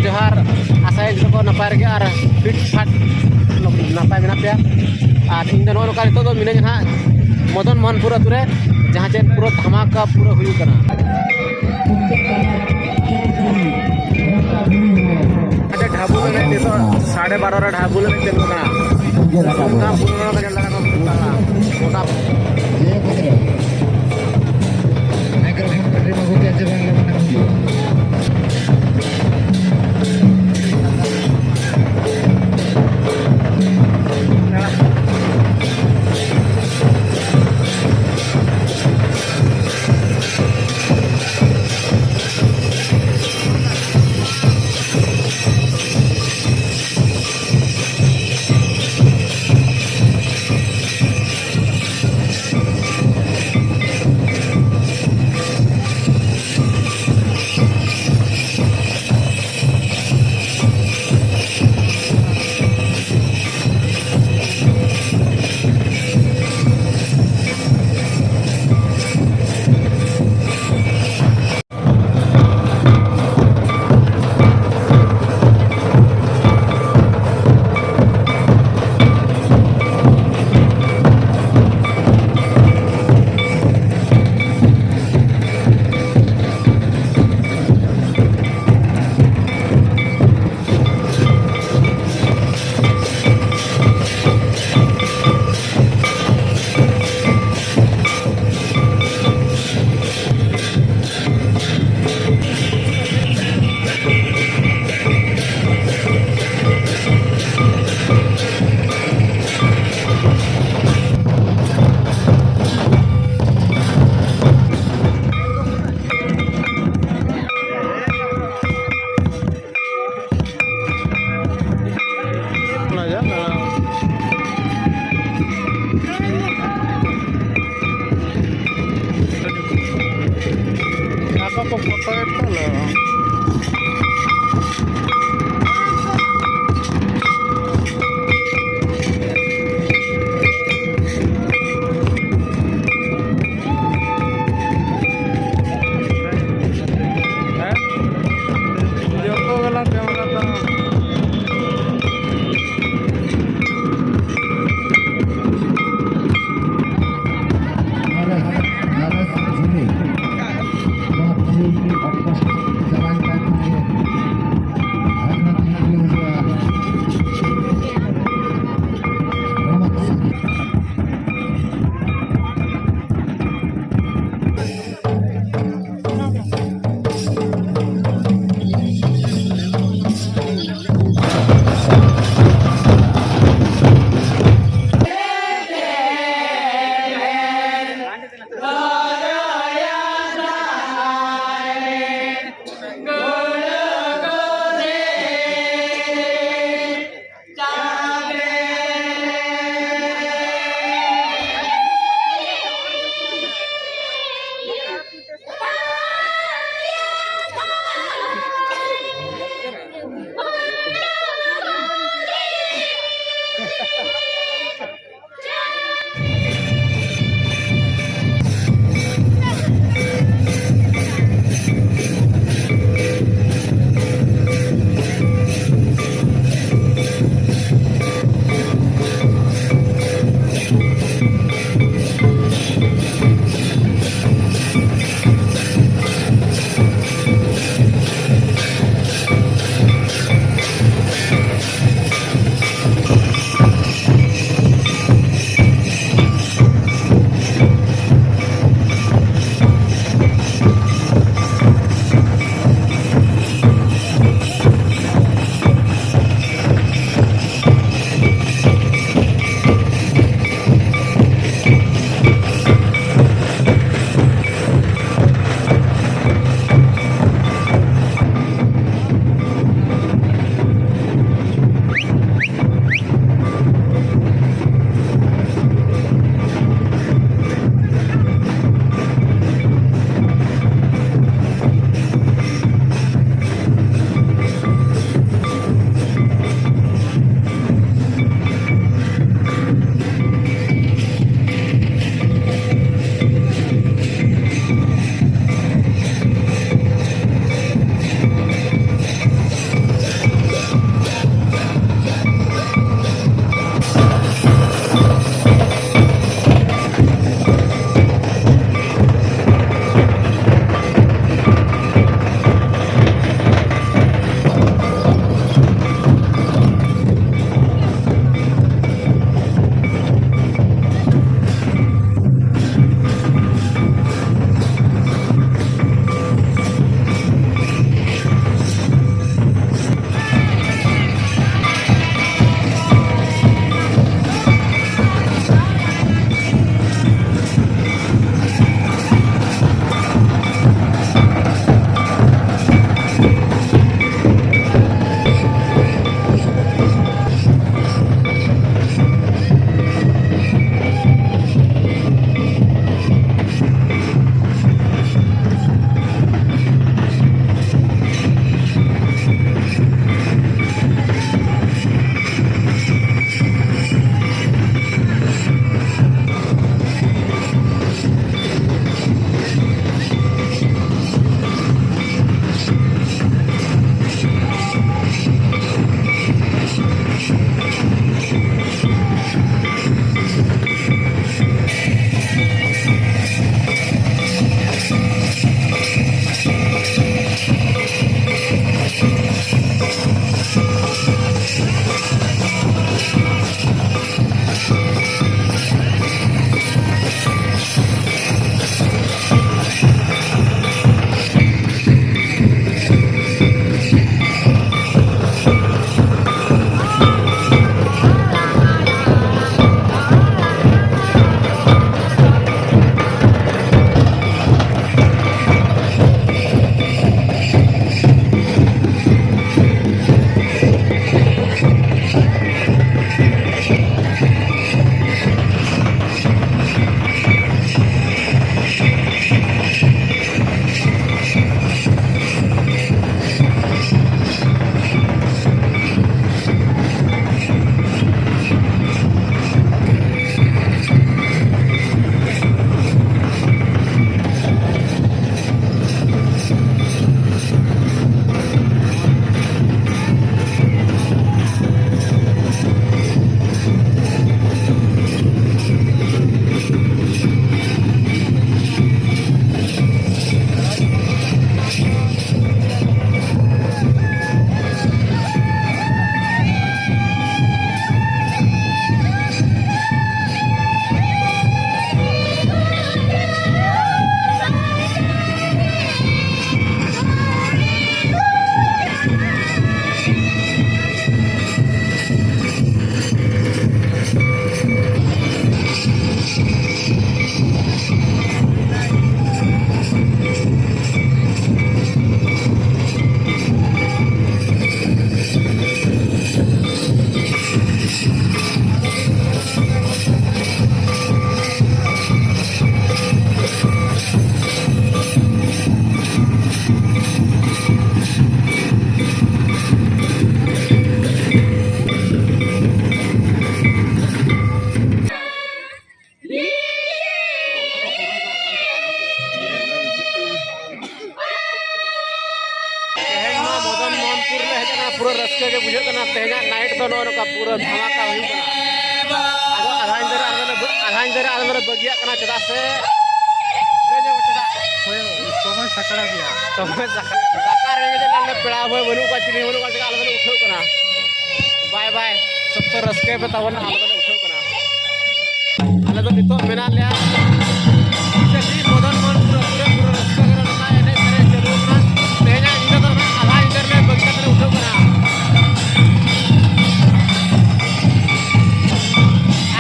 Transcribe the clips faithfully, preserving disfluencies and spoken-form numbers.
ᱡᱚᱦᱟᱨ, ᱟᱥᱟᱭᱟᱹᱧ ᱡᱚᱛᱚ ᱠᱚ ᱱᱟᱯᱟᱭ ᱨᱮᱜᱮ ᱟᱨ ᱯᱷᱤᱴ ᱯᱷᱟᱴ ᱱᱟᱯᱟᱭ ᱢᱮᱱᱟᱜ ᱯᱮᱭᱟ᱾ ᱟᱨ ᱤᱧ ᱫᱚ ᱱᱚᱜᱼᱚ ᱱᱚᱝᱠᱟ ᱱᱤᱛᱚᱜ ᱫᱚ ᱢᱤᱱᱟᱹᱧᱟ ᱦᱟᱸᱜ ᱢᱚᱫᱚᱱ ᱢᱳᱦᱚᱱᱯᱩᱨ ᱟᱹᱛᱩ ᱨᱮ, ᱡᱟᱦᱟᱸ ᱪᱮᱫ ᱯᱩᱨᱟᱹ ᱫᱷᱟᱢᱟᱠᱟ ᱯᱩᱨᱟᱹ ᱦᱩᱭᱩᱜ ᱠᱟᱱᱟ᱾ ᱟᱪᱪᱷᱟ, ᱰᱷᱟᱵᱩᱞ ᱮᱱᱮᱡ ᱱᱤᱛᱚᱜ ᱥᱟᱲᱮ ᱵᱟᱨᱚ ᱨᱮ ᱰᱷᱟᱵᱩᱞ ᱮᱱᱮᱡ ᱪᱟᱹᱞᱩ ᱠᱟᱱᱟ᱾ ᱜᱚᱴᱟ ᱯᱩᱨᱟᱹ ᱜᱟᱡᱟᱲ ᱞᱟᱜᱟ ᱠᱚ ᱜᱚᱴᱟ᱾ ᱟᱠᱚ ᱠᱚ ᱯᱷᱳᱴᱳᱭᱮᱫ ᱛᱟᱞᱮ᱾ ᱦᱮᱸ? ᱡᱚᱛᱚ ᱜᱮᱞᱟᱝ ᱯᱩᱨᱟᱹ ᱞᱮ ᱦᱮᱡ ᱟᱠᱟᱱᱟ, ᱯᱩᱨᱟᱹ ᱨᱟᱹᱥᱠᱟᱹ ᱜᱮ ᱵᱩᱡᱷᱟᱹᱜ ᱠᱟᱱᱟ᱾ ᱛᱮᱦᱮᱧᱟᱜ ᱱᱟᱭᱤᱴ ᱫᱚ ᱱᱚᱜᱼᱚ ᱱᱚᱝᱠᱟ ᱯᱩᱨᱟᱹ ᱫᱷᱟᱢᱟᱠᱟ ᱦᱩᱭᱩᱜ ᱠᱟᱱᱟ᱾ ᱟᱫᱚ ᱟᱫᱷᱟ ᱧᱤᱫᱟᱹ ᱨᱮ ᱟᱞᱮ ᱫᱚᱞᱮ ᱵᱟᱹ- ᱟᱫᱷᱟ ᱧᱤᱫᱟᱹ ᱨᱮ ᱟᱞᱮ ᱫᱚᱞᱮ ᱵᱟᱹᱜᱤᱭᱟᱜ ᱠᱟᱱᱟ, ᱪᱮᱫᱟᱜ ᱥᱮ ᱞᱟᱹᱭ ᱧᱚᱜ ᱢᱮ ᱪᱮᱫᱟᱜ? ᱦᱳᱭ, ᱥᱚᱢᱚᱭ ᱥᱟᱠᱲᱟ ᱜᱮᱭᱟ᱾ ᱥᱚᱢᱚᱭ ᱥᱟᱠᱲᱟ᱾ ᱫᱟᱠᱟ ᱨᱮᱸᱜᱮᱡ ᱮᱱᱟ, ᱯᱮᱲᱟ ᱦᱚᱸ ᱵᱟᱹᱱᱩᱜ ᱠᱚᱣᱟ, ᱪᱤᱞᱤ ᱦᱚᱸ ᱵᱟᱹᱱᱩᱜ ᱠᱚᱣᱟ, ᱪᱮᱫᱟᱜ ᱟᱞᱮ ᱫᱚᱞᱮ ᱩᱴᱷᱟᱹᱣ ᱠᱟᱱᱟ᱾ ᱵᱟᱭ ᱵᱟᱭ, ᱥᱚᱠᱛᱚ ᱨᱟᱹᱥᱠᱟᱹᱭ ᱯᱮ ᱛᱟᱵᱚᱱ, ᱟᱞᱮ ᱫᱚᱞᱮ ᱩᱴᱷᱟᱹᱣ ᱠᱟᱱᱟ᱾ ᱟᱞᱮ ᱫᱚ ᱱᱤᱛᱚᱜ ᱢᱮᱱᱟᱜ ᱞᱮᱭᱟ ᱪᱟᱹᱰᱤ ᱢᱚᱫᱚᱱ ᱢᱳᱦᱚᱱ ᱯᱩᱨ ᱟᱹᱛᱩ ᱨᱮ, ᱯᱩᱨᱟᱹ ᱨᱟᱹᱥᱠᱟᱹ ᱜᱮ ᱱᱚᱝᱠᱟ ᱮᱱᱮᱡ ᱥᱮᱨᱮᱧ ᱪᱟᱹᱞᱩ ᱟᱠᱟᱱᱟ᱾ ᱛᱮᱦᱮᱧᱟᱜ ᱧᱤᱫᱟᱹ ᱫᱚ ᱱᱟᱦᱟᱜ ᱟᱫᱷᱟ ᱧᱤᱫᱟᱹ ᱨᱮᱞᱮ ᱵᱟᱹᱜᱤ ᱠᱟᱛᱮ ᱞᱮ ᱩᱴᱷᱟᱹᱣ ᱠᱟᱱᱟ᱾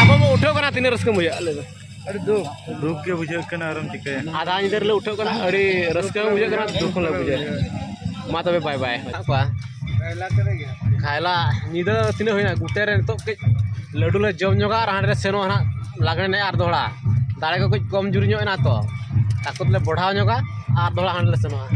ᱟᱵᱚ ᱵᱚ ᱩᱴᱷᱟᱹᱣ ᱠᱟᱱᱟ, ᱛᱤᱱᱟᱹᱜ ᱨᱟᱹᱥᱠᱟᱹᱢ ᱵᱩᱡᱷᱟᱹᱣᱟ? ᱞᱟᱹᱭ ᱢᱮ᱾ ᱟᱹᱰᱤ ᱫᱩᱠ᱾ ᱫᱩᱠ ᱜᱮ ᱵᱩᱡᱷᱟᱹᱜ ᱠᱟᱱᱟ, ᱟᱨᱮᱢ ᱪᱤᱠᱟᱹᱭᱟ? ᱟᱫᱷᱟ ᱧᱤᱫᱟᱹ ᱨᱮᱞᱮ ᱩᱴᱷᱟᱹᱣ ᱠᱟᱱᱟ, ᱟᱹᱰᱤ ᱨᱟᱹᱥᱠᱟᱹ ᱦᱚᱸ ᱵᱩᱡᱷᱟᱹᱜ ᱠᱟᱱᱟ, ᱫᱩᱠ ᱦᱚᱸᱞᱮ ᱵᱩᱡᱷᱟᱹᱣᱟ᱾ ᱢᱟ ᱛᱚᱵᱮ, ᱵᱟᱭ ᱵᱟᱭ᱾ ᱢᱮᱱᱟᱜ ᱠᱚᱣᱟ᱾ ᱠᱷᱟᱭᱞᱟ, ᱧᱤᱫᱟᱹ ᱛᱤᱱᱟᱹᱜ ᱦᱩᱭᱱᱟ? ᱜᱩᱴᱮ ᱨᱮ ᱱᱤᱛᱚᱜ ᱠᱟᱹᱡ ᱞᱟᱹᱰᱩ ᱞᱮ ᱡᱚᱢ ᱧᱚᱜᱟ ᱟᱨ ᱦᱟᱸᱰᱮ ᱞᱮ ᱥᱮᱱᱚᱜᱼᱟ ᱱᱟᱦᱟᱜ ᱞᱟᱜᱽᱬᱮ ᱮᱱᱮᱡ ᱟᱨ ᱫᱚᱦᱲᱟ᱾ ᱫᱟᱲᱮ ᱠᱚ ᱠᱟᱹᱡ ᱠᱚᱢ ᱡᱩᱨᱤ ᱧᱚᱜ ᱮᱱᱟ ᱛᱚ, ᱛᱟᱠᱚ ᱛᱮᱞᱮ ᱵᱚᱲᱦᱟᱣ ᱧᱚᱜᱟ ᱟᱨ ᱫᱚᱦᱲᱟ ᱦᱟᱸᱰᱮ ᱞᱮ ᱥᱮᱱᱚᱜᱼᱟ᱾